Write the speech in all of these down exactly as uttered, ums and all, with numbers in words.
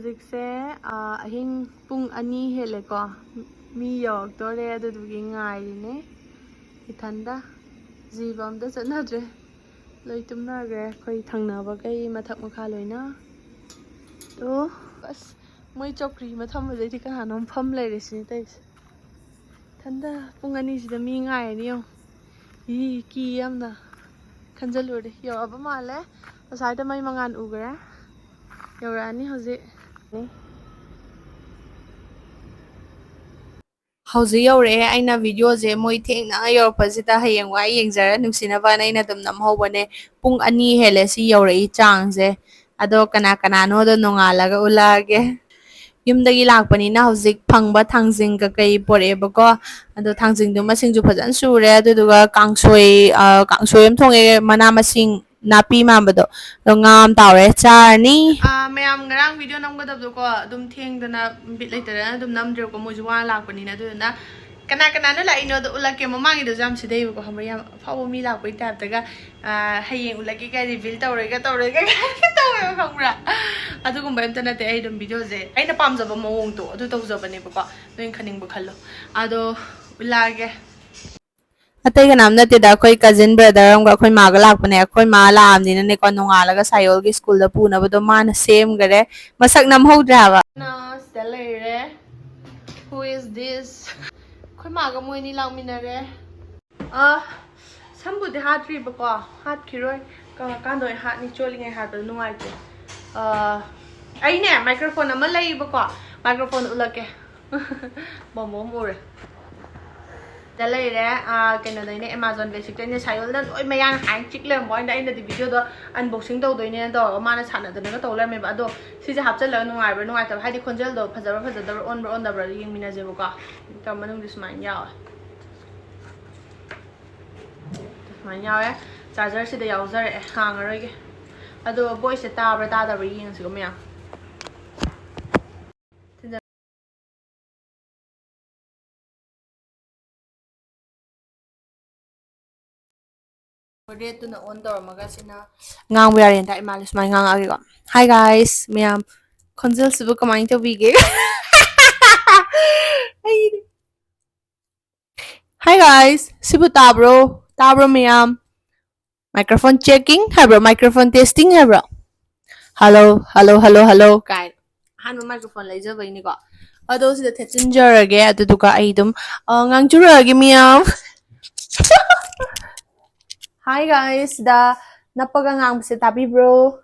ꯍꯧꯖꯤꯛꯁꯦ ꯑꯥ, ꯑꯍꯤꯡ ꯄꯨꯡ ꯑꯅꯤ ꯍꯦꯜꯂꯦꯀꯣ꯫ ꯃꯤ ꯌꯧꯔꯛꯇꯣꯔꯦ, ꯑꯗꯨꯗꯨꯒꯤ ꯉꯥꯏꯔꯤꯅꯦ ꯏꯊꯟꯗ꯫ ꯖꯤꯕ ꯑꯝꯇ ꯆꯠꯅꯗ꯭ꯔꯦ꯫ ꯂꯣꯏ ꯇꯨꯝꯅꯈ꯭ꯔꯦ, ꯑꯩꯈꯣꯏ ꯊꯪꯅꯕꯈꯩ ꯃꯊꯛ ꯃꯈꯥ ꯂꯣꯏꯅ꯫ ꯑꯗꯣ ꯑꯁ, ꯃꯣꯏ ꯆꯧꯀ꯭ꯔꯤ ꯑꯃ ꯊꯝꯕꯗꯩꯗꯤ ꯀꯅꯥꯅꯣꯝ ꯐꯝ ꯂꯩꯔꯦ ꯁꯤꯅꯤ ꯇꯧꯔꯤꯁꯦ꯫ ꯏꯊꯟꯗ ꯄꯨꯡ ꯑꯅꯤꯁꯤꯗ ꯃꯤ ꯉꯥꯏꯔꯅꯤ ꯌꯦꯡꯉꯣ꯫ ꯏ, ꯀꯤ ꯌꯥꯝꯅ꯫ ꯈꯟꯖꯜꯂꯨꯔꯦ꯫ ꯌꯧꯔꯛꯑꯕ ꯃꯥꯜꯂꯦ꯫ ꯉꯁꯥꯏꯗ ꯃꯩ ꯃꯉꯥꯜ ꯎꯈ꯭ꯔꯦ꯫ ꯌꯧꯔꯛꯑꯅꯤ ꯍꯧꯖꯤꯛ꯫ ꯍꯧꯖꯤꯛ ꯌꯧꯔꯛꯑꯦ꯫ ꯑꯩꯅ ꯚꯤꯗꯤꯑꯣꯁꯦ ꯃꯣꯏ ꯊꯦꯡꯅ ꯌꯧꯔꯛꯄꯁꯤꯗ ꯍꯌꯦꯡ ꯋꯥꯏ ꯌꯦꯡꯖꯔ ꯅꯨꯡꯁꯤꯅꯕꯅ ꯑꯩꯅ ꯑꯗꯨꯝ ꯅꯝꯍꯧꯕꯅꯦ꯫ ꯄꯨꯡ ꯑꯅꯤ ꯍꯦꯜꯂꯦ ꯁꯤ ꯌꯧꯔꯛꯏ ꯆꯥꯡꯁꯦ꯫ ꯑꯗꯣ ꯀꯅꯥ ꯀꯅꯥꯅꯣꯗꯣ ꯅꯣꯡꯉꯥꯜꯂꯒ ꯎꯠꯂꯛꯑꯒꯦ꯫ ꯌꯨꯝꯗꯒꯤ ꯂꯥꯛꯄꯅꯤꯅ ꯍꯧꯖꯤꯛ ꯐꯪꯕ ꯊꯥꯡꯖꯤꯡ ꯀꯀꯩ ꯄꯣꯔꯛꯑꯦꯕꯀꯣ꯫ ꯑꯗꯣ ꯊꯥꯡꯖꯤꯡꯗꯨꯃ ꯁꯤꯡꯖꯨ ꯐꯖꯅ ꯁꯨꯔꯦ꯫ ꯑꯗꯨꯗꯨꯒ ꯀꯥꯡꯁꯣꯏ, ꯑ, ꯀꯥꯡꯁꯣꯏ ꯑꯃ ꯊꯣꯡꯉꯦ, ꯃꯅꯥ ꯃꯁꯤꯡ ꯅꯥꯄꯤ ꯃꯥꯟꯕꯗꯣ꯫ ꯑꯗꯣ ꯉꯥ ꯑꯃ ꯇꯥꯎꯔꯦ, ꯆꯥꯔꯅꯤ꯫ ꯑ, ꯃꯌꯥꯝ ꯉꯔꯥꯡ ꯚꯤꯗꯤꯑꯣ ꯅꯝꯒꯗꯕꯗꯣꯀꯣ, ꯑꯗꯨꯝ ꯊꯦꯡꯗꯅ ꯕꯤꯠ ꯂꯩꯇꯗꯅ ꯑꯗꯨꯝ ꯅꯝꯗ꯭ꯔꯦꯕꯀꯣ, ꯃꯣꯏꯁꯨ ꯋꯥꯅ ꯂꯥꯛꯄꯅꯤꯅ꯫ ꯑꯗꯨꯗꯨꯅ ꯀꯅꯥ ꯀꯅꯥꯅꯣ ꯂꯥꯛꯏꯅꯣꯗꯣ ꯎꯠꯂꯛꯀꯦ꯫ ꯃꯃꯥꯡꯒꯤꯗꯁꯨ ꯌꯥꯝ ꯁꯤꯗꯩꯕꯀꯣ, ꯈꯪꯕ꯭ꯔꯥ? ꯌꯥꯝ ꯑꯐꯥꯎꯕ ꯃꯤ ꯂꯥꯛꯄꯒꯤ ꯇꯥꯏꯞꯇꯒ, ꯑ, ꯍꯌꯦꯡ ꯎꯠꯂꯛꯀꯦ ꯀꯥꯏ ꯔꯤꯚꯤꯜ ꯇꯧꯔꯣꯏꯒ ꯇꯧꯔꯣꯏꯒ ꯀꯥꯏ ꯇꯧꯋꯦꯕ, ꯈꯪꯕ꯭ꯔꯥ? ꯑꯗꯨꯒꯨꯝꯕ ꯑꯝꯇ ꯅꯠꯇꯦ꯫ ꯑꯩ ꯑꯗꯨꯝ ꯚꯤꯗꯤꯑꯣꯁꯦ ꯑꯩꯅ ꯄꯥꯝꯖꯕ ꯃꯑꯣꯡꯗꯣ ꯑꯗꯨ ꯇꯧꯖꯕꯅꯦꯕꯀꯣ, ꯅꯣꯏꯅ ꯈꯟꯅꯤꯡꯕ ꯈꯜꯂꯣ꯫ ꯑꯗꯣ ꯎꯠꯂꯛꯑꯒꯦ꯫ ꯑꯇꯩ ꯀꯅꯥꯝ ꯅꯠꯇꯦꯗ, ꯑꯩꯈꯣꯏ ꯀꯖꯤꯟ ꯕ꯭ꯔꯗꯔ ꯑꯃꯒ ꯑꯩꯈꯣꯏ ꯃꯥꯒ ꯂꯥꯛꯄꯅꯦ꯫ ꯑꯩꯈꯣꯏ ꯃꯥ ꯂꯥꯛꯑꯕꯅꯤꯅꯅꯦꯀꯣ, ꯅꯣꯡꯉꯥꯜꯂꯒ ꯁꯥꯏꯌꯣꯜꯒꯤ ꯁ꯭ꯀꯨꯜꯗ ꯄꯨꯅꯕꯗꯣ ꯃꯥꯅ ꯁꯦꯝꯈꯔꯦ꯫ ꯃꯁꯛ ꯅꯝꯍꯧꯗ꯭ꯔꯦ ꯍꯥꯏꯕ꯫ ꯁꯤꯗ ꯂꯩꯔꯦ꯫ Who is this? ꯑꯩꯈꯣꯏ ꯃꯥꯒ ꯃꯣꯏꯅꯤ ꯂꯥꯛꯃꯤꯟꯅꯔꯦ꯫ ꯑ, ꯁꯝꯕꯨꯗꯤ ꯍꯥꯠꯇ꯭ꯔꯤꯕꯀꯣ, ꯍꯥꯠꯈꯤꯔꯣꯏ꯫ ꯀꯪꯉꯀꯥꯟꯗ ꯑꯣꯏꯅ ꯍꯥꯠꯅꯤ, ꯆꯣꯠꯂꯤꯉꯩ ꯍꯥꯠꯄꯗꯣ ꯅꯨꯡꯉꯥꯏꯇꯦ꯫ ꯑ, ꯑꯩꯅꯦ, ꯃꯥꯏꯀ꯭ꯔꯣꯐꯣꯟ ꯑꯃ ꯂꯩꯌꯦꯕꯀꯣ, ꯃꯥꯏꯀ꯭ꯔꯣꯐꯣꯟ ꯎꯠꯂꯛꯀꯦ꯫ ꯕꯣꯝꯕꯣꯝ ꯎꯔꯦ꯫ ꯁꯤꯗ ꯂꯩꯔꯦ, ꯑ, ꯀꯩꯅꯣꯗꯩꯅꯦ, Amazon Basic ꯇꯩꯅꯦ꯫ ꯁꯥꯏꯌꯣꯜꯅ ꯂꯣꯏ ꯃꯌꯥꯡ ꯍꯥꯏꯅ ꯆꯤꯛ ꯂꯩꯔꯝꯕ ꯋꯥꯅꯤꯗ, ꯑꯩꯅꯗꯤ ꯚꯤꯗꯤꯑꯣꯗꯣ unboxing ꯇꯧꯗꯣꯏꯅꯦꯅ ꯇꯧꯔꯒ ꯃꯥꯅ ꯁꯥꯟꯅꯗꯅꯒ ꯇꯧ ꯂꯩꯔꯝꯃꯦꯕ꯫ ꯑꯗꯣ ꯁꯤꯁꯦ ꯍꯥꯞꯆꯤꯜꯂꯒ ꯅꯨꯡꯉꯥꯏꯕ꯭ꯔꯥ ꯅꯨꯡꯉꯥꯏꯇꯕ꯭ꯔꯥ, ꯍꯥꯏꯗꯤ ꯈꯣꯟꯖꯦꯜꯗꯣ ꯐꯖꯕ꯭ꯔꯥ ꯐꯖꯗꯕ꯭ꯔꯥ, ꯑꯣꯟꯕ꯭ꯔꯥ ꯑꯣꯟꯗꯕ꯭ꯔꯥ ꯌꯦꯡꯃꯤꯟꯅꯁꯦꯕꯀꯣ꯫ ꯇꯧꯔ ꯃꯅꯨꯡꯗ ꯁꯨꯃꯥꯏꯅ ꯌꯥꯎꯋꯦ꯫ ꯁꯨꯃꯥꯏꯅ ꯌꯥꯎꯋꯦ꯫ ꯆꯥꯔꯖꯔꯁꯤꯗ ꯌꯥꯎꯖꯔꯛꯑꯦ, ꯍꯥꯡꯉꯔꯣꯏꯒꯦ꯫ ꯑꯗꯣ ꯚꯣꯏꯁꯁꯦ ꯇꯥꯕ꯭ꯔꯥ ꯇꯥꯗꯕ꯭ꯔꯥ ꯌꯦꯡꯉꯁꯤꯀꯣ ꯃꯌꯥꯝ꯫ ꯔꯦꯠꯇꯨꯅ ꯑꯣꯟ ꯇꯧꯔꯝꯃꯒ ꯁꯤꯅ ꯉꯥꯡꯕ ꯌꯥꯔꯦꯅ ꯇꯥꯛꯑꯦ ꯃꯥꯜꯂꯦ꯫ ꯁꯨꯃꯥꯏꯅ ꯉꯥꯡꯉꯛꯑꯒꯦꯀꯣ꯫ Hi guys ꯃꯌꯥꯝ, ꯈꯣꯟꯖꯦꯜꯁꯤꯕꯨ ꯀꯃꯥꯏꯅ ꯇꯧꯕꯤꯒꯦ? ꯑꯩ Hi guys, ꯁꯤꯕꯨ ꯇꯥꯕ꯭ꯔꯣ? ꯇꯥꯕ꯭ꯔꯣ ꯃꯌꯥꯝ? Microphone checking ꯍꯥꯏꯕ꯭ꯔꯣ? Microphone testing ꯍꯥꯏꯕ꯭ꯔꯣ? Hello, hello, hello, hello ꯀꯥꯏ ꯑꯍꯥꯟꯕ microphone ꯂꯩꯖꯕꯩꯅꯤꯀꯣ꯫ ꯑꯗꯣ ꯁꯤꯗ ꯊꯦꯠꯆꯤꯟꯖꯔꯒꯦ, ꯑꯗꯨꯗꯨꯒ ꯑꯩ ꯑꯗꯨꯝ, ꯑ, ꯉꯥꯡꯖꯔꯛꯑꯒꯦ ꯃꯌꯥꯝ꯫ Hi guys, ꯁꯤꯗ ꯅꯞꯄꯒ ꯉꯥꯡꯕꯁꯦ ꯇꯥꯕꯤꯕ꯭ꯔꯣ?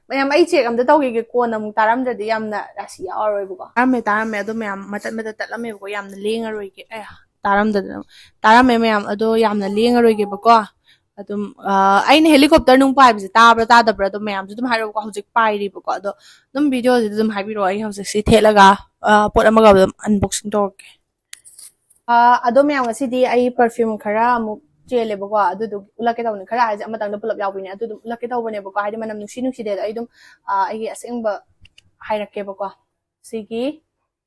ꯃꯌꯥꯝ, ꯑꯩ check ꯑꯝꯇ ꯇꯧꯈꯤꯒꯦ, ꯀꯣꯟꯅ ꯑꯃꯨꯛ ꯇꯥꯔꯝꯗ꯭ꯔꯗꯤ ꯌꯥꯝꯅ ꯔꯥꯁꯤ ꯌꯥꯎꯔꯔꯣꯏꯕꯀꯣ꯫ ꯇꯥꯔꯝꯃꯦ, ꯇꯥꯔꯝꯃꯦ, ꯑꯗꯣ ꯃꯌꯥꯝ ꯃꯇꯠ ꯃꯇꯠ ꯇꯠꯂꯝꯃꯦꯕꯀꯣ, ꯌꯥꯝꯅ ꯂꯦꯡꯉꯔꯣꯏꯒꯦ꯫ ꯑꯦ, ꯇꯥꯔꯝꯗꯗꯅ꯫ ꯇꯥꯔꯝꯃꯦ ꯃꯌꯥꯝ, ꯑꯗꯣ ꯌꯥꯝꯅ ꯂꯦꯡꯉꯔꯣꯏꯒꯦꯕꯀꯣ꯫ ꯑꯗꯨꯝ, ꯑ, ꯑꯩꯅ helicopter ꯅꯨꯡ ꯄꯥꯏꯕꯁꯦ ꯇꯥꯕ꯭ꯔꯥ ꯇꯥꯗꯕ꯭ꯔꯥ ꯑꯗꯨꯝ ꯃꯌꯥꯝꯁꯨ ꯑꯗꯨꯝ ꯍꯥꯏꯔꯛꯑꯣꯀꯣ꯫ ꯍꯧꯖꯤꯛ ꯄꯥꯏꯔꯤꯕꯀꯣ, ꯑꯗꯣ ꯑꯗꯨꯝ videoꯁꯤꯗ ꯑꯗꯨꯝ ꯍꯥꯏꯕꯤꯔꯛꯑꯣ, ꯑꯩ ꯍꯧꯖꯤꯛ ꯁꯤ ꯊꯦꯠꯂꯒ, ꯑ, ꯄꯣꯠ ꯑꯃꯒ ꯑꯗꯨꯝ unboxing ꯇꯧꯔꯛꯀꯦ꯫ ꯑ, ꯑꯗꯣ ꯃꯌꯥꯝ, ꯉꯁꯤꯗꯤ ꯑꯩ perfume ꯈꯔ ꯑꯃꯨꯛ ꯆꯦꯜꯂꯦꯕꯀꯣ, ꯑꯗꯨꯗꯨ ꯎꯠꯂꯛꯀꯦ ꯇꯧꯕꯅꯤ꯫ ꯈꯔ ꯍꯥꯏꯁꯦ ꯑꯃꯇꯪꯗ ꯄꯨꯂꯞ ꯌꯥꯎꯕꯤꯅꯦ, ꯑꯗꯨ ꯑꯗꯨꯝ ꯎꯠꯂꯛꯀꯦ ꯇꯧꯕꯅꯦꯕꯀꯣ, ꯍꯥꯏꯗꯤ ꯃꯅꯝ ꯅꯨꯡꯁꯤ ꯅꯨꯡꯁꯤꯗꯦꯗꯣ ꯑꯩ ꯑꯗꯨꯝ, ꯑ, ꯑꯩꯒꯤ ꯑꯁꯦꯡꯕ ꯍꯥꯏꯔꯛꯀꯦꯕꯀꯣ꯫ ꯁꯤꯒꯤ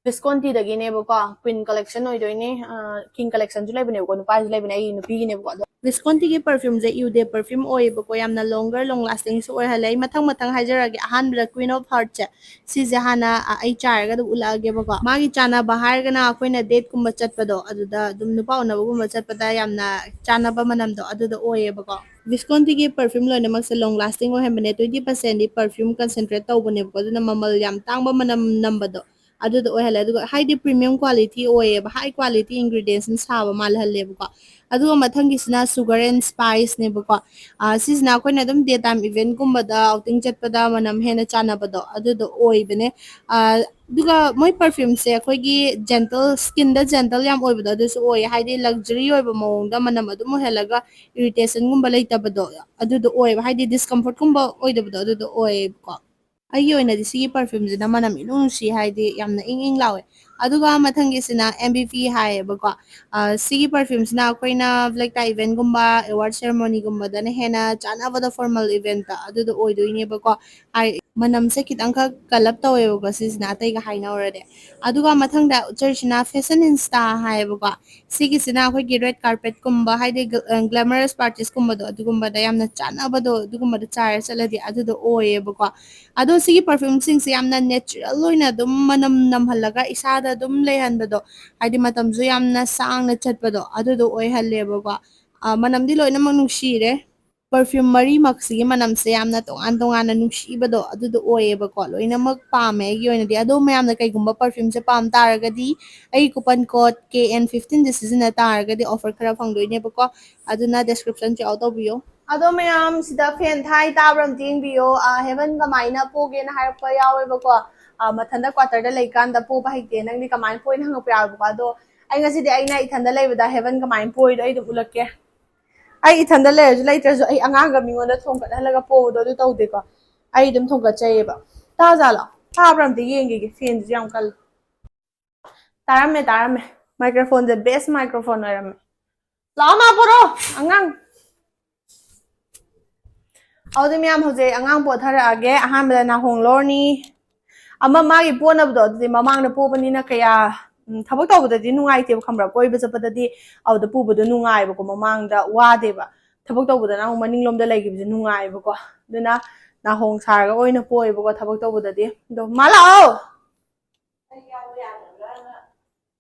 Viscontiꯗꯒꯤꯅꯦꯕꯀꯣ, Queen collection ꯑꯣꯏꯗꯣꯏꯅꯦ꯫ ꯑ, King collectionꯁꯨ ꯂꯩꯕꯅꯦꯕꯀꯣ, ꯅꯨꯄꯥꯒꯤꯁꯨ ꯂꯩꯕꯅꯦ, ꯑꯩ ꯅꯨꯄꯤꯒꯤꯅꯦꯕꯀꯣ꯫ ꯑꯗꯣ Viscontiꯒꯤ perfumeꯁꯦ Eau de Parfum ꯑꯣꯏꯌꯦꯕꯀꯣ, ꯌꯥꯝꯅ longer long lastingꯁꯨ ꯑꯣꯏꯍꯜꯂꯦ꯫ ꯑꯩ ꯃꯊꯪ ꯃꯊꯪ ꯍꯥꯏꯖꯔꯛꯑꯒꯦ꯫ ꯑꯍꯥꯟꯕꯗ Queen of Heartꯁꯦ, ꯁꯤꯁꯦ ꯍꯥꯟꯅ, ꯑ, ꯑꯩ ꯆꯥꯏꯔꯒ ꯑꯗꯨꯝ ꯎꯠꯂꯛꯑꯒꯦꯕꯀꯣ꯫ ꯃꯥꯒꯤ ꯆꯥꯟꯅꯕ ꯍꯥꯏꯔꯒꯅ ꯑꯩꯈꯣꯏꯅ dateꯀꯨꯝꯕ ꯆꯠꯄꯗꯣ, ꯑꯗꯨꯗ ꯑꯗꯨꯝ ꯅꯨꯄꯥ ꯎꯅꯕꯒꯨꯝꯕ ꯆꯠꯄꯗ ꯌꯥꯝꯅ ꯆꯥꯟꯅꯕ ꯃꯅꯝꯗꯣ ꯑꯗꯨꯗꯣ ꯑꯣꯏꯌꯦꯕꯀꯣ꯫ Viscontiꯒꯤ perfume ꯂꯣꯏꯅꯃꯛꯁꯦ long lasting ꯑꯣꯏꯍꯟꯕꯅꯦ, twenty percentꯗꯤ perfume concentrate ꯇꯧꯕꯅꯦꯕꯀꯣ, ꯑꯗꯨꯅ ꯃꯃꯜ ꯌꯥꯝ ꯇꯥꯡꯕ ꯃꯅꯝ ꯅꯝꯕꯗꯣ ꯑꯗꯨꯗꯣ ꯑꯣꯏꯍꯜꯂꯦ꯫ ꯑꯗꯨꯒ ꯍꯥꯏꯗꯤ premium quality ꯑꯣꯏꯌꯦꯕ, high quality ingredientsꯅ ꯁꯥꯕ ꯃꯥꯜꯍꯜꯂꯦꯕꯀꯣ꯫ ꯑꯗꯨꯒ ꯃꯊꯪꯒꯤꯁꯤꯅ Sugar and Spiceꯅꯦꯕꯀꯣ꯫ ꯑ, ꯁꯤꯁꯤꯅ ꯑꯩꯈꯣꯏꯅ ꯑꯗꯨꯝ daytime eventꯀꯨꯝꯕꯗ outing ꯆꯠꯄꯗ ꯃꯅꯝ ꯍꯦꯟꯅ ꯆꯥꯟꯅꯕꯗꯣ ꯑꯗꯨꯗꯣ ꯑꯣꯏꯕꯅꯦ꯫ ꯑ, ꯑꯗꯨꯒ ꯃꯣꯏ perfumeꯁꯦ ꯑꯩꯈꯣꯏꯒꯤ gentle, skinꯗ gentle ꯌꯥꯝ ꯑꯣꯏꯕꯗꯣ ꯑꯗꯨꯁꯨ ꯑꯣꯏꯌꯦ, ꯍꯥꯏꯗꯤ luxury ꯑꯣꯏꯕ ꯃꯑꯣꯡꯗ ꯃꯅꯝ ꯑꯗꯨꯝ ꯑꯣꯏꯍꯜꯂꯒ irritationꯒꯨꯝꯕ ꯂꯩꯇꯕꯗꯣ ꯑꯗꯨꯗꯣ ꯑꯣꯏꯌꯦꯕ, ꯍꯥꯏꯗꯤ discomfortꯀꯨꯝꯕ ꯑꯣꯏꯗꯕꯗꯣ ꯑꯗꯨꯗꯣ ꯑꯣꯏꯌꯦꯕꯀꯣ꯫ ꯑꯩꯒꯤ ꯑꯣꯏꯅꯗꯤ ꯁꯤꯒꯤ perfumeꯁꯤꯅ ꯃꯅꯝ ꯏꯅꯨꯡ ꯅꯨꯡꯁꯤ, ꯍꯥꯏꯗꯤ ꯌꯥꯝꯅ ꯏꯪ ꯏꯪ ꯂꯥꯎꯋꯦ꯫ ꯑꯗꯨꯒ ꯃꯊꯪꯒꯤꯁꯤꯅ M V P ꯍꯥꯏꯌꯦꯕꯀꯣ꯫ ꯑ, ꯁꯤꯒꯤ perfumeꯁꯤꯅ ꯑꯩꯈꯣꯏꯅ black tie eventꯒꯨꯝꯕ, award ceremonyꯒꯨꯝꯕꯗꯅ ꯍꯦꯟꯅ ꯆꯥꯟꯅꯕꯗꯣ, formal eventꯇ ꯑꯗꯨꯗꯣ ꯑꯣꯏꯗꯣꯏꯅꯦꯕꯀꯣ꯫ ꯍꯥꯏ, ꯃꯅꯝꯁꯦ ꯈꯤꯇꯪꯈꯛ ꯀꯜꯂꯞ ꯇꯧꯋꯦꯕꯀꯣ, ꯁꯤꯁꯤꯅ ꯑꯇꯩꯒ ꯍꯥꯏꯅꯧꯔꯗꯤ꯫ ꯑꯗꯨꯒ ꯃꯊꯪꯗ ꯎꯠꯆꯔꯤꯁꯤꯅ Fashion Insta ꯍꯥꯏꯌꯦꯕꯀꯣ꯫ ꯁꯤꯒꯤꯁꯤꯅ ꯑꯩꯈꯣꯏꯒꯤ red carpet ꯀꯨꯝꯕ, ꯍꯥꯏꯗꯤ ꯒ꯭ꯂꯦꯃꯔꯁ ꯄꯥꯔꯇꯤꯁ ꯀꯨꯝꯕꯗꯣ, ꯑꯗꯨꯒꯨꯝꯕꯗ ꯌꯥꯝꯅ ꯆꯥꯟꯅꯕꯗꯣ, ꯑꯗꯨꯒꯨꯝꯕꯗ ꯆꯥꯏꯔ ꯆꯠꯂꯗꯤ ꯑꯗꯨꯗꯣ ꯑꯣꯏꯌꯦꯕꯀꯣ꯫ ꯑꯗꯣ ꯁꯤꯒꯤ ꯄꯔꯐ꯭ꯌꯨꯝꯁꯤꯡꯁꯦ ꯌꯥꯝꯅ natural ꯑꯣꯏꯅ ꯑꯗꯨꯝ ꯃꯅꯝ ꯅꯝꯍꯜꯂꯒ ꯏꯁꯥꯗ ꯑꯗꯨꯝ ꯂꯩꯍꯟꯕꯗꯣ, ꯍꯥꯏꯗꯤ ꯃꯇꯝꯁꯨ ꯌꯥꯝꯅ ꯁꯥꯡꯅ ꯆꯠꯄꯗꯣ, ꯑꯗꯨꯗꯣ ꯑꯣꯏꯍꯜꯂꯦꯕꯀꯣ꯫ ꯑ, ꯃꯅꯝꯗꯤ ꯂꯣꯏꯅꯃꯛ ꯅꯨꯡꯁꯤꯔꯦ꯫ ꯄꯔꯐ꯭ꯌꯨꯝ ꯃꯔꯤꯃꯛꯁꯤꯒꯤ ꯃꯅꯝꯁꯦ ꯌꯥꯝꯅ ꯇꯣꯉꯥꯟ ꯇꯣꯉꯥꯟꯅ ꯅꯨꯡꯁꯤꯕꯗꯣ ꯑꯗꯨꯗꯣ ꯑꯣꯏꯌꯦꯕꯀꯣ꯫ ꯂꯣꯏꯅꯃꯛ ꯄꯥꯝꯃꯦ ꯑꯩꯒꯤ ꯑꯣꯏꯅꯗꯤ꯫ ꯑꯗꯣ ꯃꯌꯥꯝꯅ ꯀꯩꯒꯨꯝꯕ ꯄꯔꯐ꯭ꯌꯨꯝꯁꯦ ꯄꯥꯝ ꯇꯥꯔꯒꯗꯤ ꯑꯩꯒꯤ coupon code K N fifteen ꯁꯦ ꯁꯤꯖꯤꯟꯅ ꯇꯥꯔꯒꯗꯤ offer ꯈꯔ ꯐꯪꯗꯣꯏꯅꯦꯕꯀꯣ꯫ ꯑꯗꯨꯅ description check out ꯇꯧꯕꯤꯌꯣ꯫ ꯑꯗꯣ ꯃꯌꯥꯝ, ꯁꯤꯗ ꯐꯦꯟ ꯊꯥꯏ, ꯇꯥꯕ꯭ꯔꯥ ꯑꯝꯇ ꯌꯦꯡꯕꯤꯌꯣ꯫ ꯑ, ꯍꯦꯕꯟ ꯀꯃꯥꯏꯅ ꯄꯣꯒꯦꯅ ꯍꯥꯏꯔꯛꯄ ꯌꯥꯎꯋꯦꯕꯀꯣ꯫ ꯑ, ꯃꯊꯟꯇ ꯀ꯭ꯋꯥꯇꯔꯗ ꯂꯩꯀꯥꯟꯗ ꯄꯣꯕ ꯍꯩꯇꯦ, ꯅꯪꯗꯤ ꯀꯃꯥꯏꯅ ꯄꯣꯏꯅ ꯍꯪꯉꯛꯄ ꯌꯥꯎꯋꯦꯕꯀꯣ꯫ ꯑꯗꯣ ꯑꯩ ꯉꯁꯤꯗꯤ ꯑꯩꯅ ꯏꯊꯟꯗ ꯂꯩꯕꯗ ꯍꯦꯕꯟ ꯀꯃꯥꯏꯅ ꯄꯣꯏꯗꯣ ꯑꯩ ꯑꯗꯨꯝ ꯎꯠꯂꯛꯀꯦ꯫ ꯑꯩ ꯏꯊꯟꯗ ꯂꯩꯔꯁꯨ ꯂꯩꯇ꯭ꯔꯁꯨ ꯑꯩ ꯑꯉꯥꯡꯒ ꯃꯤꯉꯣꯟꯗ ꯊꯣꯡꯒꯠꯍꯜꯂꯒ ꯄꯣꯕꯗꯣ ꯑꯗꯨ ꯇꯧꯗꯦꯀꯣ꯫ ꯑꯩ ꯑꯗꯨꯝ ꯊꯣꯡꯒꯠꯆꯩꯌꯦꯕ꯫ ꯇꯥꯖꯥꯠꯂꯣ? ꯇꯥꯕ꯭ꯔꯥ ꯑꯝꯇ ꯌꯦꯡꯈꯤꯒꯦ꯫ ꯐꯦꯟꯁꯤꯁꯨ ꯌꯥꯝ ꯀꯜꯂꯤ꯫ ꯇꯥꯔꯝꯃꯦ, ꯇꯥꯔꯝꯃꯦ꯫ Microphone ꯁꯦ best microphone ꯑꯣꯏꯔꯝꯃꯦ꯫ ꯂꯥꯛꯑꯣ, ꯃꯥ ꯄꯣꯔꯛꯑꯣ, ꯑꯉꯥꯡ꯫ ꯑꯗꯨꯗꯤ ꯃꯌꯥꯝ, ꯍꯧꯖꯤꯛ ꯑꯉꯥꯡ ꯄꯣꯊꯔꯛꯑꯒꯦ꯫ ꯑꯍꯥꯟꯕꯗ ꯅꯥꯍꯣꯡ ꯂꯧꯔꯅꯤ꯫ ꯑꯃ ꯃꯥꯒꯤ ꯄꯣꯅꯕꯗꯣ, ꯑꯗꯨꯗꯤ ꯃꯃꯥꯡꯗ ꯄꯣꯕꯅꯤꯅ ꯀꯌꯥ, ꯎꯝ, ꯊꯕꯛ ꯇꯧꯕꯗꯗꯤ ꯅꯨꯡꯉꯥꯏꯇꯦꯕ, ꯈꯪꯕ꯭ꯔꯥ? ꯀꯣꯏꯕ ꯆꯠꯄꯗꯗꯤ ꯑꯗꯨꯗ ꯄꯨꯕꯗꯣ ꯅꯨꯡꯉꯥꯏꯕꯀꯣ, ꯃꯃꯥꯡꯗ ꯋꯥꯗꯦꯕ꯫ ꯊꯕꯛ ꯇꯧꯕꯗꯅ ꯑꯃꯨꯛ ꯃꯅꯤꯡꯂꯣꯝꯗ ꯂꯩꯈꯤꯕꯁꯦ ꯅꯨꯡꯉꯥꯏꯕꯀꯣ꯫ ꯑꯗꯨꯅ ꯅꯥꯍꯣꯡ ꯁꯥꯔꯒ ꯑꯣꯏꯅ ꯄꯣꯛꯑꯦꯕꯀꯣ ꯊꯕꯛ ꯇꯧꯕꯗꯗꯤ꯫ ꯑꯗꯣ ꯃꯥ ꯂꯥꯛꯑꯣ!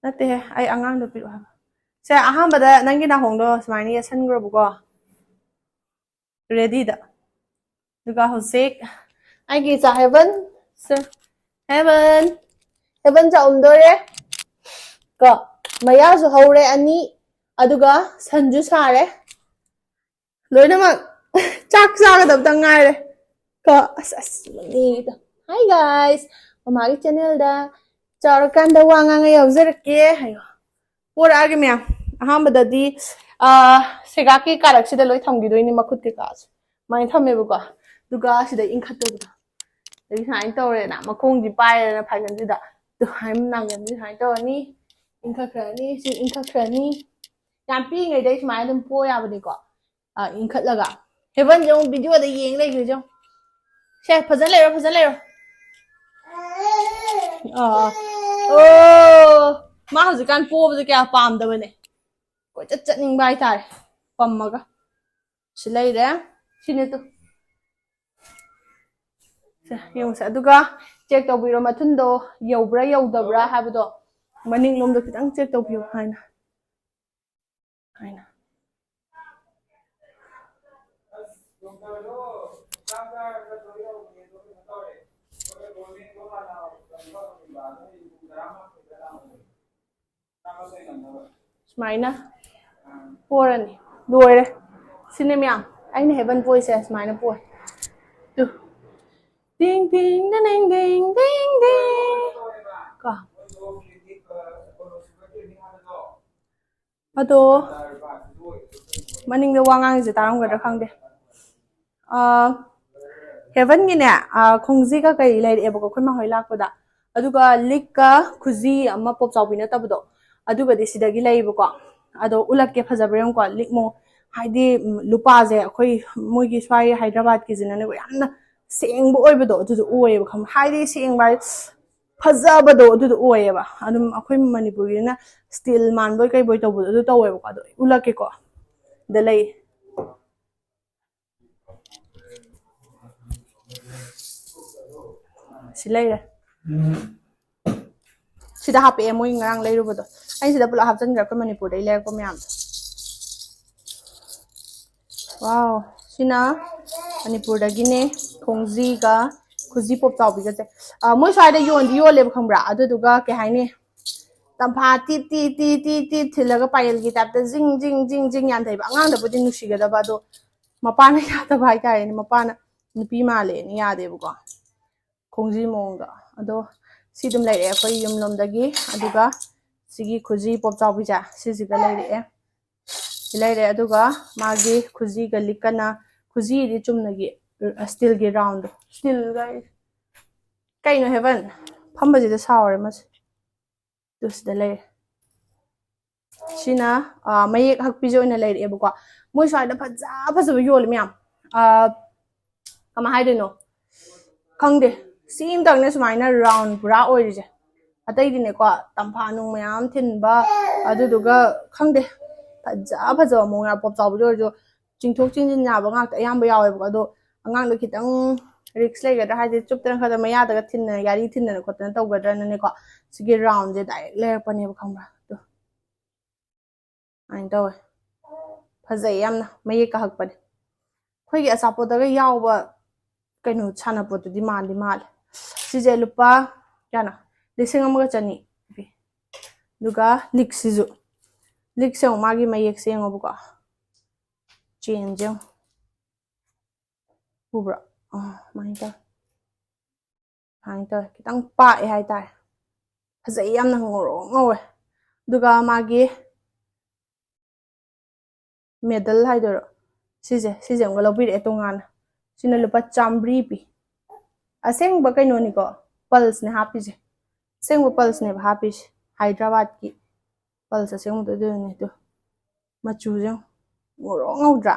ꯅꯠꯇꯦꯍꯦ, ꯑꯩ ꯑꯉꯥꯡꯗꯣ ꯄꯤꯔꯛꯑꯣ ꯍꯥꯏꯕ꯫ ꯁꯦ, ꯑꯍꯥꯟꯕꯗ ꯅꯪꯒꯤ ꯅꯥꯍꯣꯡꯗꯣ ꯁꯨꯃꯥꯏꯅ ꯌꯦꯠꯁꯟꯈ꯭ꯔꯣꯕꯀꯣ꯫ Ready ꯗ꯫ ꯑꯗꯨꯒ ꯍꯧꯖꯤꯛ ꯑꯩꯒꯤ ꯏꯆꯥ ꯍꯦꯕꯟ, ꯁꯦ, ꯍꯦꯕꯟ, ꯍꯦꯕꯟ ꯆꯥꯛꯎꯝꯗꯣꯔꯦ꯫ ꯀꯣ, ꯃꯌꯥꯁꯨ ꯍꯧꯔꯦ ꯑꯅꯤ, ꯑꯗꯨꯒ ꯁꯟꯁꯨ ꯁꯥꯔꯦ꯫ ꯂꯣꯏꯅꯃꯛ ꯆꯥꯛ ꯆꯥꯒꯗꯕꯇ ꯉꯥꯏꯔꯦ꯫ ꯀꯣ, ꯑꯁ, ꯑꯁ, ꯃꯅꯤꯗꯣ꯫ Hi guys, ꯃꯃꯥꯒꯤ channel ꯗ ꯆꯥꯎꯔꯀꯥꯟꯗ ꯋꯥ ꯉꯥꯡꯉ ꯌꯥꯎꯖꯔꯛꯀꯦ ꯍꯥꯏꯌꯣ꯫ ꯄꯣꯔꯛꯑꯒꯦ ꯃꯌꯥꯝ꯫ ꯑꯍꯥꯟꯕꯗꯗꯤ, ꯑ, ꯁꯦꯒꯥꯛꯀꯤ ꯀꯥꯔꯛꯁꯤꯗ ꯂꯣꯏ ꯊꯝꯈꯤꯗꯣꯏꯅꯤ, ꯃꯈꯨꯠ ꯀꯩꯀꯥꯁꯦ꯫ ꯁꯨꯃꯥꯏꯅ ꯊꯝꯃꯦꯕꯀꯣ꯫ ꯑꯗꯨꯒ ꯁꯤꯗ ꯏꯟꯈꯠꯇꯣꯏꯕꯗꯣ꯫ ꯑꯗꯒꯤ ꯁꯨꯃꯥꯏꯅ ꯇꯧꯔꯦꯅ, ꯃꯈꯣꯡꯁꯤ ꯄꯥꯏꯔꯦꯅ ꯐꯥꯏꯒꯟꯁꯤꯗ꯫ ꯑꯗꯨ ꯁꯨꯃꯥꯏꯅ ꯅꯥꯒꯟꯁꯤ ꯁꯨꯃꯥꯏꯅ ꯇꯧꯔꯅꯤ꯫ ꯏꯟꯈꯠꯈ꯭ꯔꯅꯤ, ꯁꯤ ꯏꯟꯈꯠꯈ꯭ꯔꯅꯤ꯫ ꯌꯥꯝ ꯄꯤꯛꯏꯉꯩꯗꯩ ꯁꯨꯃꯥꯏꯅ ꯑꯗꯨꯝ ꯄꯣ ꯌꯥꯕꯅꯤꯀꯣ꯫ ꯑ, ꯏꯟꯈꯠꯂꯒ꯫ ꯍꯦꯕꯟꯁꯦ ꯑꯃꯨꯛ video ꯗ ꯌꯦꯡ ꯂꯩꯈ꯭ꯔꯤꯁꯦ ꯌꯦꯡꯉꯨ꯫ ꯁꯦ, ꯐꯖꯅ ꯂꯩꯔꯣ, ꯐꯖꯅ ꯂꯩꯔꯣ꯫ ꯑꯥ꯫ ꯑꯣ, ꯃꯥ ꯍꯧꯖꯤꯛꯀꯥꯟ ꯄꯣꯕꯁꯦ ꯀꯌꯥ ꯄꯥꯝꯗꯕꯅꯦ꯫ ꯀꯣꯏꯆꯠ ꯆꯠꯅꯤꯡꯕ ꯍꯥꯏꯇꯥꯔꯦ꯫ ꯄꯝꯃꯒ꯫ ꯁꯤ ꯂꯩꯔꯦ꯫ ꯁꯤꯅꯦ ꯇꯨ꯫ ꯁꯦ, ꯌꯦꯡꯉꯨꯁꯦ꯫ ꯑꯗꯨꯒ check ꯇꯧꯕꯤꯔꯣ, ꯃꯊꯨꯟꯗꯣ ꯌꯧꯕ꯭ꯔꯥ ꯌꯧꯗꯕ꯭ꯔꯥ ꯍꯥꯏꯕꯗꯣ꯫ ꯃꯅꯤꯡꯂꯣꯝꯗ ꯈꯤꯇꯪ check ꯇꯧꯕꯤꯌꯨ ꯍꯥꯏꯅ꯫ ꯍꯥꯏꯅ꯫ ꯁꯨꯃꯥꯏꯅ ꯄꯣꯔꯅꯤ꯫ ꯂꯣꯏꯔꯦ꯫ ꯁꯤꯅꯦ ꯃꯌꯥꯝ꯫ ꯑꯩꯅ heaven ꯄꯣꯏꯁꯦ ꯁꯨꯃꯥꯏꯅ ꯄꯣꯏ꯫ ꯇꯨ꯫ ꯇꯤꯡ ꯇꯤꯡ ꯗꯤꯡ ꯗꯤꯡ ꯗꯤꯡ ꯗꯤꯡ꯫ ꯀꯣ꯫ ꯑꯗꯣ ꯃꯅꯤꯡꯗ ꯋꯥ ꯉꯥꯡꯉꯤꯁꯦ ꯇꯥꯔꯝꯒꯗ꯭ꯔꯥ ꯈꯪꯗꯦ꯫ ꯑꯥ, heavenꯒꯤꯅꯦ, ꯑꯥ, ꯈꯣꯡꯖꯤ ꯀꯩꯀꯩ ꯂꯩꯔꯛꯑꯦꯕꯀꯣ ꯑꯩꯈꯣꯏ ꯃꯥ ꯍꯣꯏ ꯂꯥꯛꯄꯗ꯫ ꯑꯗꯨꯒ ꯂꯤꯛꯀ ꯈꯨꯖꯤ ꯑꯃ ꯄꯣꯞ ꯆꯥꯎꯕꯤ ꯅꯠꯇꯕꯗꯣ, ꯑꯗꯨꯒꯗꯤ ꯁꯤꯗꯒꯤ ꯂꯩꯌꯦꯕꯀꯣ꯫ ꯑꯗꯣ ꯎꯠꯂꯛꯀꯦ, ꯐꯖꯕ꯭ꯔꯥ ꯌꯦꯡꯉꯨꯀꯣ꯫ ꯂꯤꯛ ꯃꯑꯣꯡ ꯍꯥꯏꯗꯤ, ꯎꯝ, ꯂꯨꯄꯥꯁꯦ ꯑꯩꯈꯣꯏ ꯃꯣꯏꯒꯤ ꯁ꯭ꯋꯥꯏ ꯍꯥꯏꯗ꯭ꯔꯕꯥꯗꯀꯤꯁꯤꯅꯅꯦ ꯌꯥꯝꯅ ꯁꯦꯡꯕ ꯑꯣꯏꯕꯗꯣ ꯑꯗꯨꯗꯣ ꯑꯣꯏꯌꯦꯕ, ꯈꯪꯕ꯭ꯔꯥ? ꯍꯥꯏꯗꯤ ꯁꯦꯡꯕ ꯍꯥꯏ ꯐꯖꯕꯗꯣ ꯑꯗꯨꯗꯣ ꯑꯣꯏꯌꯦꯕ꯫ ꯑꯗꯨꯝ ꯑꯩꯈꯣꯏ ꯃꯅꯤꯄꯨꯔꯒꯤꯅ steel ꯃꯥꯟꯕꯣꯏ ꯀꯩꯕꯣꯏ ꯇꯧꯕꯗꯣ ꯑꯗꯨ ꯇꯧꯋꯦꯕꯀꯣ꯫ ꯑꯗꯣ ꯎꯠꯂꯛꯀꯦꯀꯣ꯫ ꯗ ꯂꯩ꯫ ꯁꯤ ꯂꯩꯔꯦ꯫ ꯁꯤꯗ ꯍꯥꯞꯄꯛꯑꯦ ꯃꯣꯏ ꯉꯔꯥꯡ ꯂꯩꯔꯨꯕꯗꯣ꯫ ꯑꯩ ꯁꯤꯗ ꯄꯨꯂꯞ ꯍꯥꯞꯆꯤꯟꯈ꯭ꯔꯦ ꯑꯩꯈꯣꯏ ꯃꯅꯤꯄꯨꯔꯗꯩ ꯂꯩꯔꯛꯄ ꯃꯌꯥꯝꯗꯣ꯫ ꯋꯥꯎ꯫ ꯁꯤꯅ ꯃꯅꯤꯄꯨꯔꯗꯒꯤꯅꯦ꯫ ꯈꯣꯡꯖꯤꯒ ꯈꯨꯖꯤ ꯄꯣꯞ ꯆꯥꯎꯕꯤꯒꯁꯦ꯫ ꯑ, ꯃꯣꯏ ꯁ꯭ꯋꯥꯏꯗ ꯌꯣꯟꯗꯤ ꯌꯣꯜꯂꯦꯕ ꯈꯪꯕ꯭ꯔꯥ? ꯑꯗꯨꯗꯨꯒ ꯀꯩ ꯍꯥꯏꯅꯤ? ꯇꯝꯐꯥ ꯇꯤꯠ ꯇꯤꯠ ꯇꯤꯠ ꯇꯤꯠ ꯇꯤꯠ ꯊꯤꯜꯂꯒ ꯄꯥꯌꯦꯜꯒꯤ typeꯇ ꯖꯤꯡ ꯖꯤꯡ ꯖꯤꯡ ꯖꯤꯡ ꯌꯥꯟꯊꯩꯕ꯫ ꯑꯉꯥꯡꯗꯕꯨꯗꯤ ꯅꯨꯡꯁꯤꯒꯗꯕ, ꯑꯗꯣ ꯃꯄꯥꯅ ꯌꯥꯗꯕ ꯍꯥꯏꯇꯥꯔꯦꯅꯦ꯫ ꯃꯄꯥꯅ ꯅꯨꯄꯤ ꯃꯥꯜꯂꯦꯅ ꯌꯥꯗꯦꯕꯀꯣ꯫ ꯈꯣꯡꯖꯤ ꯃꯑꯣꯡꯗ꯫ ꯑꯗꯣ ꯁꯤ ꯑꯗꯨꯝ ꯂꯩꯔꯛꯑꯦ ꯑꯩꯈꯣꯏ ꯌꯨꯝꯂꯣꯝꯗꯒꯤ꯫ ꯑꯗꯨꯒ ꯁꯤꯒꯤ ꯈꯨꯖꯤ ꯄꯣꯞ ꯆꯥꯎꯕꯤꯁꯦ ꯁꯤꯁꯤꯒ ꯂꯩꯔꯛꯑꯦ꯫ ꯁꯤ ꯂꯩꯔꯦ꯫ ꯑꯗꯨꯒ ꯃꯥꯒꯤ ꯈꯨꯖꯤꯒ ꯂꯤꯛꯀꯅ, ꯈꯨꯖꯤꯗꯤ ꯆꯨꯝꯅꯒꯤ steelꯒꯤ roundꯗꯣ꯫ Steelꯒ ꯀꯩꯅꯣ heaven? ꯐꯝꯕꯁꯤꯗ ꯁꯥꯎꯔꯦ ꯃꯁꯤ꯫ ꯑꯗꯨ ꯁꯤꯗ ꯂꯩꯔꯦ꯫ ꯁꯤꯅ, ꯑ, ꯃꯌꯦꯛ ꯍꯛꯄꯤꯁꯦ ꯑꯣꯏꯅ ꯂꯩꯔꯛꯑꯦꯕꯀꯣ꯫ ꯃꯣꯏ ꯁ꯭ꯋꯥꯏꯗ ꯐꯖ ꯐꯖꯕ ꯌꯣꯜꯂꯦ ꯃꯌꯥꯝ꯫ ꯑ, ꯀꯃꯥꯏ ꯍꯥꯏꯗꯣꯏꯅꯣ? ꯈꯪꯗꯦ, ꯁꯤ ꯑꯃꯇꯪꯅꯦ ꯁꯨꯃꯥꯏꯅ ꯔꯥꯎꯟ ꯄꯨꯔꯥ ꯑꯣꯏꯔꯤꯁꯦ꯫ ꯑꯇꯩꯗꯤꯅꯦꯀꯣ, ꯇꯝꯐꯥ ꯅꯨꯡ ꯃꯌꯥꯝ ꯊꯤꯟꯕ, ꯑꯗꯨꯗꯨꯒ ꯈꯪꯗꯦ, ꯐꯖ ꯐꯖꯕ ꯃꯑꯣꯡ ꯌꯥꯝ ꯄꯣꯞ ꯆꯥꯎꯕꯗꯤ ꯑꯣꯏꯔꯁꯨ, ꯆꯤꯡꯊꯣꯛ ꯆꯤꯡꯁꯤꯟ ꯌꯥꯕ ꯉꯥꯛꯇ ꯑꯌꯥꯝꯕ ꯌꯥꯎꯋꯦꯕꯀꯣ꯫ ꯑꯗꯣ ꯑꯉꯥꯡꯗ ꯈꯤꯇꯪ ꯔꯤꯛꯁ ꯂꯩꯒꯗ꯭ꯔꯥ, ꯍꯥꯏꯗꯤ ꯆꯨꯞꯇꯅ ꯈꯣꯠꯇꯅ ꯃꯌꯥꯗꯒ ꯊꯤꯟꯗꯅ, ꯌꯥꯔꯤ ꯊꯤꯟꯗꯅ ꯈꯣꯠꯇꯅ ꯇꯧꯒꯗ꯭ꯔꯅꯅꯦꯀꯣ, ꯁꯤꯒꯤ ꯔꯥꯎꯟꯁꯦ ꯗꯥꯏꯔꯦꯛ ꯂꯩꯔꯛꯄꯅꯦꯕ, ꯈꯪꯕ꯭ꯔꯥ? ꯑꯗꯣ ꯑꯗꯨꯃꯥꯏꯅ ꯇꯧꯋꯦ꯫ ꯐꯖꯩ ꯌꯥꯝꯅ, ꯃꯌꯦꯛ ꯀꯥꯍꯛꯄꯅꯦ꯫ ꯑꯩꯈꯣꯏꯒꯤ ꯑꯆꯥꯄꯣꯠꯇꯒ ꯌꯥꯎꯕ ꯀꯩꯅꯣ ꯁꯥꯟꯅꯄꯣꯠꯇꯨꯗꯤ ꯃꯥꯟꯗꯤ ꯃꯥꯜꯂꯦ꯫ ꯁꯤꯁꯦ ꯂꯨꯄꯥ ꯀꯌꯥꯅꯣ? ꯂꯤꯁꯤꯡ ꯑꯃꯒ ꯆꯅꯤ ꯄꯤ꯫ ꯑꯗꯨꯒ ꯂꯤꯛꯁꯤꯁꯨ, ꯂꯤꯛꯁꯦ ꯑꯃꯨꯛ ꯃꯥꯒꯤ ꯃꯌꯦꯛꯁꯦ ꯌꯦꯡꯉꯣꯕꯀꯣ, ꯆꯦꯟꯁꯦ ꯌꯦꯡꯉꯣ, ꯎꯕ꯭ꯔꯣ? ꯑꯥ, ꯑꯗꯨꯃꯥꯏꯅ ꯇꯧꯋꯦ꯫ ꯁꯨꯃꯥꯏꯅ ꯇꯧꯋꯦ, ꯈꯤꯇꯪ ꯄꯥꯛꯑꯦ ꯍꯥꯏꯇꯥꯔꯦ꯫ ꯐꯖꯩ ꯌꯥꯝꯅ, ꯉꯧꯔꯣꯛ ꯉꯧꯋꯦ꯫ ꯑꯗꯨꯒ ꯃꯥꯒꯤ ꯃꯦꯗꯜ ꯍꯥꯏꯗꯣꯏꯔꯣ, ꯁꯤꯁꯦ, ꯁꯤꯁꯦ ꯑꯃꯒ ꯂꯧꯕꯤꯔꯛꯑꯦ ꯇꯣꯉꯥꯟꯅ꯫ ꯁꯤꯅ ꯂꯨꯄꯥ ꯆꯥꯝꯃꯔꯤ ꯄꯤ꯫ ꯑꯁꯦꯡꯕ ꯀꯩꯅꯣꯅꯤꯀꯣ, ꯄꯜꯁꯅꯦ ꯍꯥꯞꯄꯤꯁꯦ꯫ ꯑꯁꯦꯡꯕ ꯄꯜꯁꯅꯦꯕ ꯍꯥꯞꯄꯤꯁꯦ, ꯍꯥꯏꯗ꯭ꯔꯕꯥꯠꯀꯤ ꯄꯜꯁ ꯑꯁꯦꯡꯕꯗꯣ ꯑꯗꯨꯅꯦ꯫ ꯑꯗꯣ ꯃꯆꯨꯁꯦ ꯌꯦꯡꯉꯣ, ꯉꯧꯔꯣꯛ ꯉꯧꯗ꯭ꯔꯥ?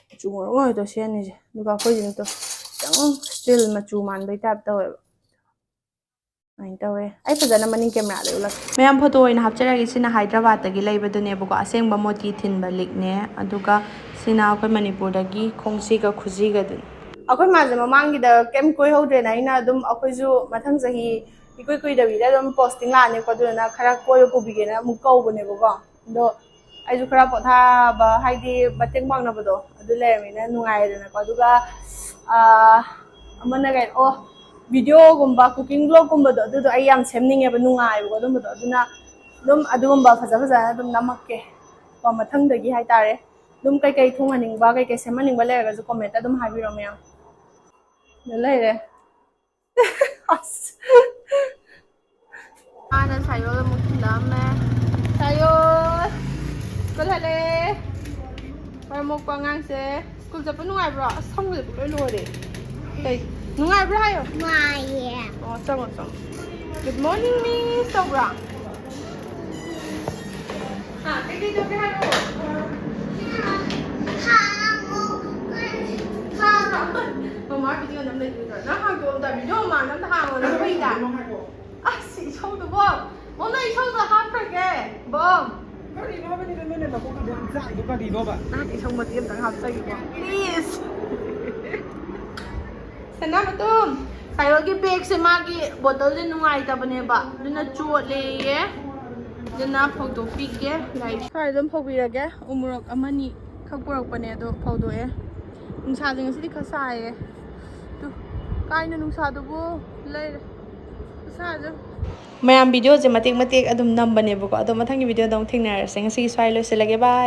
ꯃꯆꯨ ꯉꯧꯔꯣꯛ ꯉꯧꯋꯦꯗꯣ ꯁꯤ ꯑꯅꯤꯁꯦ꯫ ꯑꯗꯨꯒ ꯑꯩꯈꯣꯏꯁꯤꯅ ꯇꯣ ꯈꯤꯇꯪ ꯁ꯭ꯇꯤꯜ ꯃꯆꯨ ꯃꯥꯟꯕꯩ ꯇꯥꯏꯞ ꯇꯧꯋꯦꯕ꯫ ꯑꯗꯨꯃꯥꯏꯅ ꯇꯧꯋꯦ꯫ ꯑꯩ ꯐꯖꯅ ꯃꯅꯤꯡ ꯀꯦꯃꯦꯔꯥꯗ ꯎꯠꯂꯛꯀꯦ꯫ ꯃꯌꯥꯝ, ꯐꯣꯇꯣ ꯑꯣꯏꯅ ꯍꯥꯞꯆꯔꯒꯦ꯫ ꯁꯤꯅ ꯍꯥꯏꯗ꯭ꯔꯕꯥꯠꯇꯒꯤ ꯂꯩꯕꯗꯨꯅꯦꯕꯀꯣ, ꯑꯁꯦꯡꯕ ꯃꯣꯇꯤ ꯊꯤꯟꯕ ꯂꯤꯛꯅꯦ꯫ ꯑꯗꯨꯒ ꯁꯤꯅ ꯑꯩꯈꯣꯏ ꯃꯅꯤꯄꯨꯔꯗꯒꯤ ꯈꯣꯡꯁꯤꯒ ꯈꯨꯖꯤꯒꯗꯨꯅꯤ꯫ ꯑꯩꯈꯣꯏ ꯃꯥꯁꯦ ꯃꯃꯥꯡꯒꯤꯗ ꯀꯩꯝ ꯀꯣꯏꯍꯧꯗ꯭ꯔꯦꯅ, ꯑꯩꯅ ꯑꯗꯨꯝ, ꯑꯩꯈꯣꯏꯁꯨ ꯃꯊꯪ ꯆꯍꯤ ꯏꯀꯨꯏ ꯀꯨꯏꯗꯕꯤꯗ ꯑꯗꯨꯝ ꯄꯣꯁꯇꯤꯡ ꯂꯥꯛꯑꯅꯤꯀꯣ, ꯑꯗꯨꯗꯨꯅ ꯈꯔ ꯀꯣꯏꯕ ꯄꯨꯕꯤꯒꯦꯅ ꯑꯃꯨꯛ ꯀꯧꯕꯅꯦꯕꯀꯣ꯫ ꯑꯗꯣ ꯑꯩꯁꯨ ꯈꯔ ꯄꯣꯊꯥꯕ, ꯍꯥꯏꯗꯤ ꯃꯇꯦꯡ ꯄꯥꯡꯅꯕꯗꯣ ꯑꯗꯨ ꯂꯩꯔꯕꯅꯤꯅ ꯅꯨꯡꯉꯥꯏꯔꯦꯗꯅꯀꯣ꯫ ꯑꯗꯨꯒ ꯑꯥ, ꯑꯃꯅ ꯀꯩꯅꯣ, ꯑꯣ, ꯚꯤꯗꯤꯑꯣꯒꯨꯝꯕ, ꯀꯨꯀꯤꯡ ꯕ꯭ꯂꯣꯒꯀꯨꯝꯕꯗꯣ, ꯑꯗꯨꯗꯣ ꯑꯩ ꯌꯥꯝ ꯁꯦꯝꯅꯤꯡꯉꯦꯕ, ꯅꯨꯡꯉꯥꯏꯕꯀꯣ ꯑꯗꯨꯝꯕꯗꯣ꯫ ꯑꯗꯨꯅ ꯑꯗꯨꯝ ꯑꯗꯨꯒꯨꯝꯕ ꯐꯖ ꯐꯖꯅ ꯑꯗꯨꯝ ꯅꯝꯃꯛꯀꯦ ꯀꯣ, ꯃꯊꯪꯗꯒꯤ ꯍꯥꯏꯇꯥꯔꯦ꯫ ꯑꯗꯨꯝ ꯀꯩꯀꯩ ꯊꯣꯡꯍꯟꯅꯤꯡꯕ, ꯀꯩꯀꯩ ꯁꯦꯝꯍꯟꯅꯤꯡꯕ ꯂꯩꯔꯒꯁꯨ ꯀꯣꯃꯦꯟꯇ ꯑꯗꯨꯝ ꯍꯥꯏꯕꯤꯔꯣ ꯃꯌꯥꯝ꯫ ꯑꯗꯨ ꯂꯩꯔꯦ꯫ ꯑꯁ꯫ ꯃꯥꯅ ꯁꯥꯏꯌꯣꯜ ꯑꯃꯨꯛ ꯊꯤꯜꯂꯛꯑꯝꯃꯦ꯫ ꯁꯥꯏꯌꯣꯜ! ꯁ꯭ꯀꯨꯜ ꯍꯜꯂꯛꯑꯦ꯫ ꯃꯔꯝ ꯃꯣꯛꯄ ꯑꯉꯥꯡꯁꯦ꯫ ꯁ꯭ꯀꯨꯜ ꯆꯠꯄ ꯅꯨꯡꯉꯥꯏꯕ꯭ꯔꯣ? ꯑꯁ, ꯁꯝꯒꯁꯦ ꯄꯨꯡꯂꯣꯏ ꯂꯣꯏꯔꯦ꯫ ꯀꯩ? ꯅꯨꯡꯉꯥꯏꯕ꯭ꯔꯥ ꯍꯥꯏꯌꯣ꯫ ꯅꯨꯡꯉꯥꯏꯌꯦ꯫ ꯑꯣ, ꯆꯪꯉꯣ, ꯆꯪꯉꯣ꯫ Good morning, miss ꯇꯧꯕ꯭ꯔꯥ? ꯍꯥ, ꯀꯩꯀꯩ ꯇꯧꯒꯦ ꯍꯥꯏꯔꯛꯑꯣ꯫ ꯍꯥ, ꯑꯃꯨꯛ, ꯍꯥ꯫ ꯃꯥ ꯚꯤꯗꯤꯑꯣ ꯅꯝ ꯂꯩꯗꯣꯏꯗ꯭ꯔꯣ? ꯅꯪ ꯍꯥꯡꯗꯣꯛꯑꯝꯗ ꯚꯤꯗꯤꯑꯣ ꯃꯥ ꯅꯝꯗ ꯍꯥꯡꯉꯣ, ꯅꯪ ꯍꯨꯏꯗ꯫ ꯑꯁ, ꯏꯁꯧꯗꯨꯕꯣ꯫ ꯑꯣ, ꯅꯪ ꯏꯁꯧꯗꯣ ꯍꯥꯞꯈ꯭ꯔꯒꯦ꯫ ꯕꯣꯝ꯫ ꯀꯔꯤꯅꯣ ꯍꯥꯏꯕꯅꯤꯗ, ꯅꯣꯏꯅ ꯅꯀꯣꯛꯇꯨꯗ ꯌꯥꯝ ꯆꯥꯛꯏꯗꯣ ꯀꯔꯤꯅꯣꯕ? ꯅꯪ ꯏꯁꯧ ꯃꯇꯦꯛ ꯑꯝꯇꯪ ꯍꯥꯞꯆꯒꯦꯀꯣ꯫ Please꯫ ꯁꯅꯥꯃꯇꯣꯝ, ꯁꯥꯏꯌꯣꯜꯒꯤ ꯕꯦꯒꯁꯦ ꯃꯥꯒꯤ ꯕꯣꯇꯜꯁꯦ ꯅꯨꯡꯉꯥꯏꯇꯕꯅꯦꯕ, ꯑꯗꯨꯅ ꯆꯣꯠꯂꯦꯌꯦ꯫ ꯑꯗꯨꯅ ꯐꯧꯗꯣꯛꯄꯤꯒꯦ꯫ ꯂꯥꯏꯛ ꯁ꯭ꯋꯥꯏꯗ ꯑꯗꯨꯝ ꯐꯧꯕꯤꯔꯒꯦ꯫ ꯎꯃꯣꯔꯣꯛ ꯑꯃꯅꯤ ꯈꯛ ꯄꯨꯔꯛꯄꯅꯦ, ꯑꯗꯣ ꯐꯧꯗꯣꯛꯑꯦ꯫ ꯅꯨꯡꯁꯥꯁꯦ ꯉꯁꯤꯗꯤ ꯈꯔ ꯁꯥꯏꯌꯦ꯫ ꯇꯨ, ꯀꯥꯏꯅ ꯅꯨꯡꯁꯥꯗꯨꯕꯨ ꯂꯩꯔꯦ꯫ ꯈꯨꯁꯥꯁꯦ꯫ ꯃꯌꯥꯝ ꯚꯤꯗꯤꯑꯣꯁꯦ ꯃꯇꯦꯛ ꯃꯇꯦꯛ ꯑꯗꯨꯝ ꯅꯝꯕꯅꯦꯕꯀꯣ꯫ ꯑꯗꯣ ꯃꯊꯪꯒꯤ ꯚꯤꯗꯤꯑꯣꯗ ꯑꯃꯨꯛ ꯊꯦꯡꯅꯔꯁꯦ꯫ ꯉꯁꯤꯒꯤ ꯁ꯭ꯋꯥꯏ ꯂꯣꯏꯁꯤꯜꯂꯒꯦ꯫ ꯕꯥꯏ꯫